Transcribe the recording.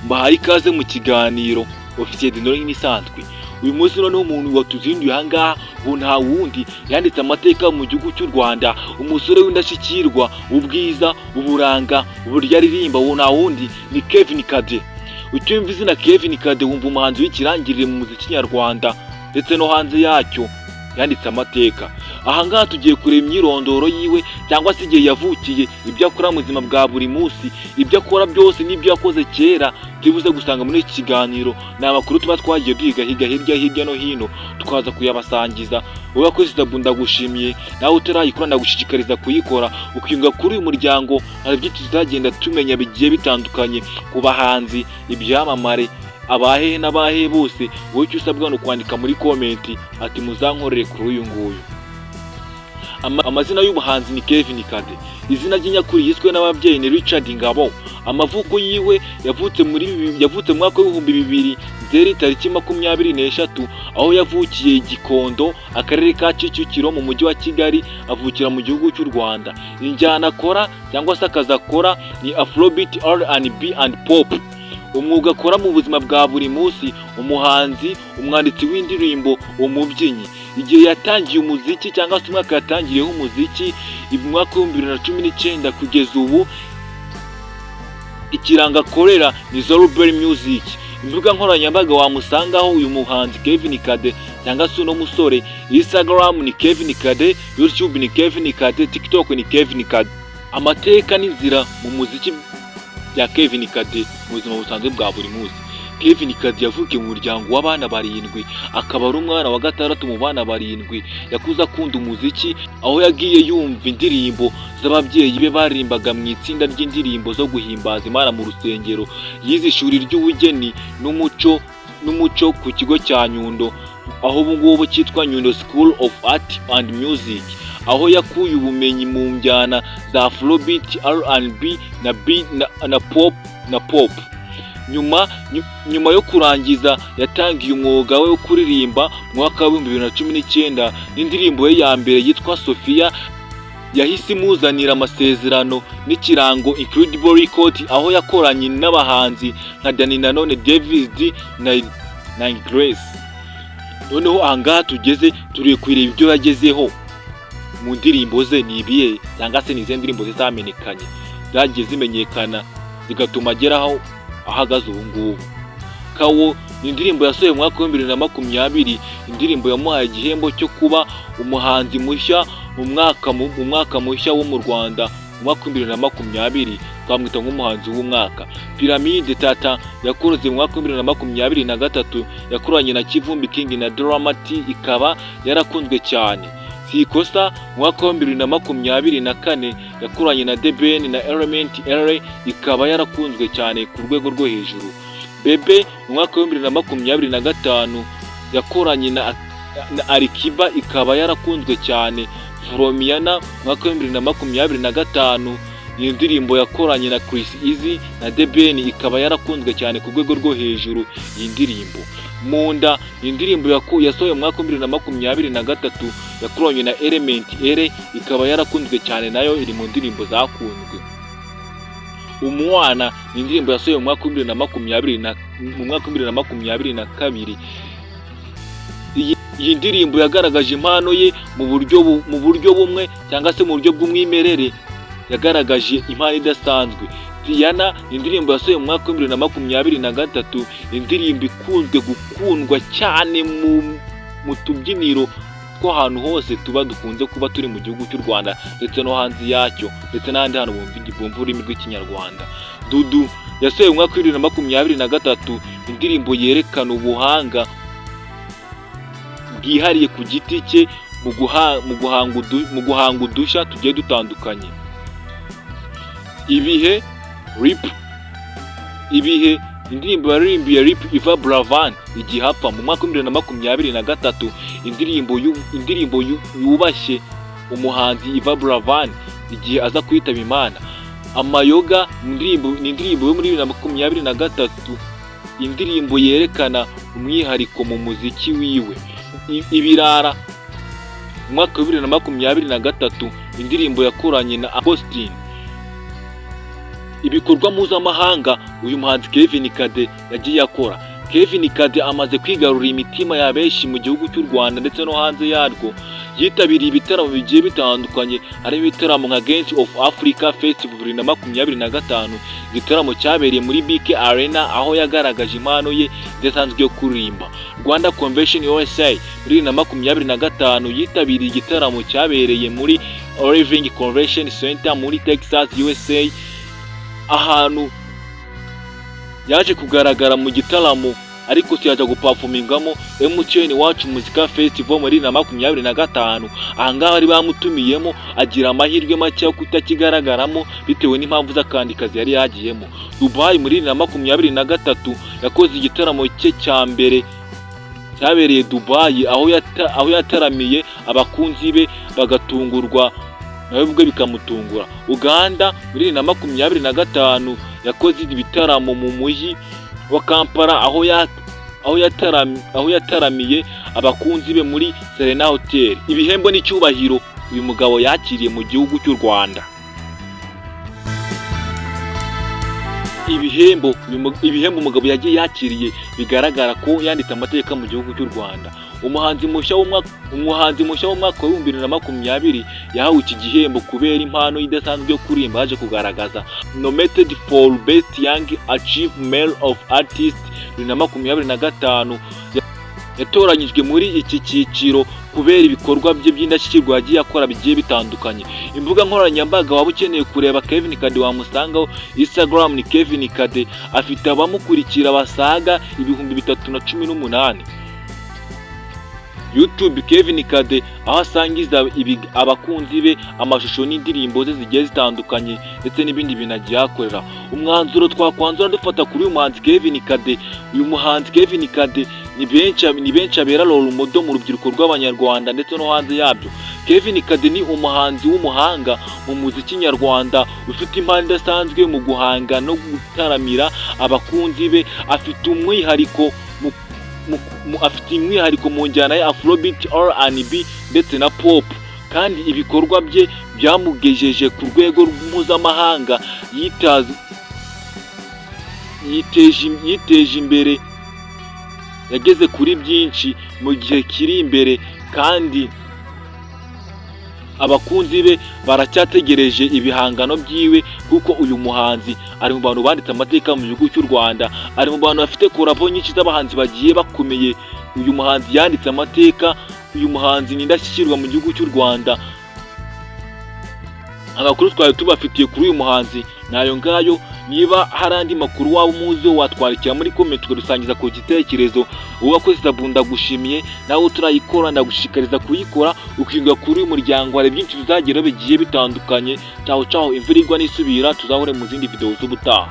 Mbahaye ikaze mu kiganiro Ofisiye Dinoro nk'ibisanzwe. Uyu munsi noneho umuntu watuzinduye aha ngaha ngo nta wundi, yanditse amateka mu gihugu cy'u Rwanda, umusore w'indashyikirwa, ubwiza, uburanga, uburyo aririmba, uwo nta wundi ni Kevin Kade. Ucyumva izina Kevin Kade wumva umuhanzi w'ikirangirire mu muziki nyarwanda ndetse no hanze yacyo, yanditse amateka. Aha ngaha tugiye kureba imyirondoro yiwe cyangwa se igihe yavukiye, ibyo akora mu buzima bwa buri munsi, ibyo akora byose n'ibyo yakoze kera turibuze gusanga muri iki kiganiro. Ni amakuru tuba twagiye duhiga higa hirya no hino, tukaza kuyabasangiza. Wowe wakoze sub ndagushimiye, nawe utarayikora ndagushishikariza kuyikora ukiyunga kuri uyu muryango. Hari byinshi tuzagenda tumenya bigiye bitandukanye ku bahanzi, ibyamamare, abahehe n'abahehe bose. Wowe icyo usabwa ni ukwandika muri comment ati: "Muzankorere kuri uyu nguyu." Amazina y'ubuhanzi ni Kevin Kade. Izina ry'inyakuri yiswe n'ababyeyi ni Richard Ngabo. Amavuko yiwe, yavutse mu mwaka w'2000 Nzeri tariki 23, aho yavukiye i Gikondo, akarere ka Kicukiro, mu mujyi wa Kigali, avukira mu gihugu cy'u Rwanda. Injyana akora cyangwa se akazi akora ni Afrobeat, R&B and Pop. Umwuga akora mu buzima bwa buri munsi: umuhanzi, umwanditsi w'indirimbo, umubyinnyi. Igihe yatangiye umuziki cyangwa se umwaka yatangiriyeho umuziki, mu mwaka w'2019 kugeza ubu. Ikirango akorera ni Zoroberi Music. Imbuga nkoranyambaga wamusangaho uyu muhanzi Kevin Kade cyangwa se uno musore: Instagram ni Kevin Kade, YouTube ni Kevin Kade, TikTok ni Kevin Kade. Amateka n'inzira mu muziki bya Kevin Kade mu buzima busanzwe bwa buri munsi. Kevin Kade yavukiye mu muryango w'abana barindwi, akaba ari umwana wa gatandatu mu bana barindwi. Yakuze akunda umuziki, aho yagiye yumva indirimbo z'ababyeyi be baririmbaga mu itsinda ry'indirimbo zo guhimbaza Imana mu rusengero. Yize ishuri ry'ubugeni n'umuco ku kigo cya Nyundo, aho ubu ngubu cyitwa Nyundo School of Art and Music, aho yakuye ubumenyi mu njyana za Afrobeat, R&B na B na pop. Nyuma yo kurangiza yatangiye umwuga we wo kuririmba mu mwaka wa 2019 n'indirimbo ye ya mbere yitwa Sofia, yahise imuzanira amasezerano n'ikirango Incredible Record, aho yakoranye n'abahanzi nka Danny Nanone, Davis D na Grace. Noneho ahangaha tugeze turi kureba ibyo yagezeho mu ndirimbo ze ni ibihe, cyangwa se ni izihe ndirimbo ze zamenyekanye, zagiye zimenyekana zigatuma agera aho ahagaze ubu ngubu. Kawo ni indirimbo yasohoye mu mwaka wa 2020, indirimbo yamuhaye igihembo cyo kuba umuhanzi mushya mu mwaka mushya wo mu Rwanda mu mwaka wa 2020, twamwita nk'umuhanzi w'umwaka. Piramide Tata yakoze mu mwaka wa 2023, yakoranye na Kivumbi King na Drama T, ikaba yarakunzwe cyane. Si ikosa mu mwaka wa 2024 yakoranye na The Ben na Element Eleeeh, ikaba yarakunzwe cyane ku rwego rwo hejuru. Bebe mu mwaka wa 2025 yakoranye na Alikiba, ikaba yarakunzwe cyane. Folomiana mu mwaka wa 2025 ni indirimbo yakoranye na Chris Eazy na The Ben, ikaba yarakunzwe cyane ku rwego rwo hejuru iyi ndirimbo. Munda ni indirimbo yasohoye mu mwaka wa 2023, yakoranye na Element Eleeeh, ikaba yarakunzwe cyane, nayo iri mu ndirimbo zakunzwe. Umwana ni indirimbo yasohoye mu mwaka wa bibiri na makumyabiri na mu mwaka wa 2022. Iyi ndirimbo yagaragaje impano ye mu buryo bumwe cyangwa se mu buryo bw'umwimerere, yagaragaje impano idasanzwe. Tiana ni indirimbo yasohoye mu mwaka wa 2023, indirimbo ikunzwe gukundwa cyane mu tubyiniro tw'ahantu hose tuba dukunze kuba turi mu gihugu cy'u Rwanda ndetse no hanze yacyo, ndetse n'ahandi hantu bumva ururimi rw'Ikinyarwanda. Dudu yasohoye mu mwaka wa 2023, indirimbo yerekana ubuhanga bwihariye ku giti cye mu guhanga udushya tugiye dutandukanye. Ibihe RIP, Ibihe, indirimbo yaririmbiye RIP Yvan Buravan igihe apfa mu mwaka wa 2023, indirimbo yubashye umuhanzi Yvan Buravan igihe aza kwitaba Imana. Amayoga ni indirimbo yo muri 2023, indirimbo yerekana umwihariko mu muziki wiwe. Ibirara mu mwaka wa 2023, indirimbo yakoranye na Agostin. Ibikorwa mpuzamahanga uyu muhanzi Kevin Kade yagiye akora. Kevin Kade amaze kwigarurira imitima ya benshi mu gihugu cy'u Rwanda ndetse no hanze yarwo. Yitabiriye ibitaramo bigiye bitandukanye, harimo ibitaramo nka Giants of Africa Festival 2025, igitaramo cyabereye muri BK Arena, aho yagaragaje impano ye idasanzwe yo kuririmba. Rwanda Convention USA muri 2025, yitabiriye igitaramo cyabereye muri Irving Convention Center muri Texas, USA, ahantu yaje kugaragara mu gitaramo ariko siyajya guperformingamo. MTN Iwacu Muzika Festival muri 2025, ahangaha bari bamutumiyemo, agira amahirwe make yo kutakigaragaramo bitewe n'impamvu z'akandi kazi yari yagiyemo. Dubai muri 2023, yakoze igitaramo cye cya mbere cyabereye Dubai, aho yataramiye abakunzi be bagatungurwa, nawe ubwe bikamutungura. Uganda muri 2025, yakoze ibitaramo mu mujyi wa Kampala, aho yataramiye abakunzi be muri Serena Hotel. Ibihembo n'icyubahiro uyu mugabo yakiriye mu gihugu cy'u Rwanda. Ibihembo umugabo yagiye yakiriye bigaragara ko yanditse amateka mu gihugu cy'u Rwanda. Umuhanzi mushya w'umwaka wa 2020, yahawe iki gihembo kubera impano idasanzwe yo kuririmba yaje kugaragaza. Nominated for Best Young Achieve Male of Artist 2025, yatoranyijwe muri iki cyiciro kubera ibikorwa bye by'indashyikirwa yagiye akora bigiye bitandukanye. Imbuga nkoranyambaga waba ukeneye kureba Kevin Kade wamusangaho: Instagram ni Kevin Kade, afite abamukurikira basaga 3018. YouTube Kevin Kade, aho asangiza abakunzi be amashusho n'indirimbo ze zigiye zitandukanye ndetse n'ibindi bintu agiye akorera. Umwanzuro twakwanzura dufata kuri uyu muhanzi Kevin Kade: uyu muhanzi Kevin Kade ni benshi abera role model mu rubyiruko rw'Abanyarwanda ndetse no hanze yabyo. Kevin Kade ni umuhanzi w'umuhanga mu muziki nyarwanda, ufite impano idasanzwe mu guhanga no gutaramira abakunzi be. Afite umwihariko mu njyana ya Afrobeat, R&B ndetse na pop, kandi ibikorwa bye byamugejeje ku rwego mpuzamahanga. Yiteje imbere, yageze kuri byinshi mu gihe kiri imbere, kandi abakunzi be baracyategereje ibihangano byiwe, kuko uyu muhanzi ari mu bantu banditse amateka mu gihugu cy'u Rwanda, ari mu bantu bafite collabo nyinshi z'abahanzi bagiye bakomeye. Uyu muhanzi yanditse amateka, uyu muhanzi ni indashyikirwa mu gihugu cy'u Rwanda. Amakuru twari tubafitiye kuri uyu muhanzi ni ayo ngayo. Niba hari andi makuru waba umuziho, watwandikira muri comment tukadusangiza ku gitekerezo. Wowe wakoze sub ndagushimiye, nawe utarayikora ndagushishikariza kuyikora, ukiga kuri uyu muryango. Hari byinshi tuzageraho bigiye bitandukanye. Caho caho, imvura igwa n'isubira, tuzahure mu zindi video z'ubutaha.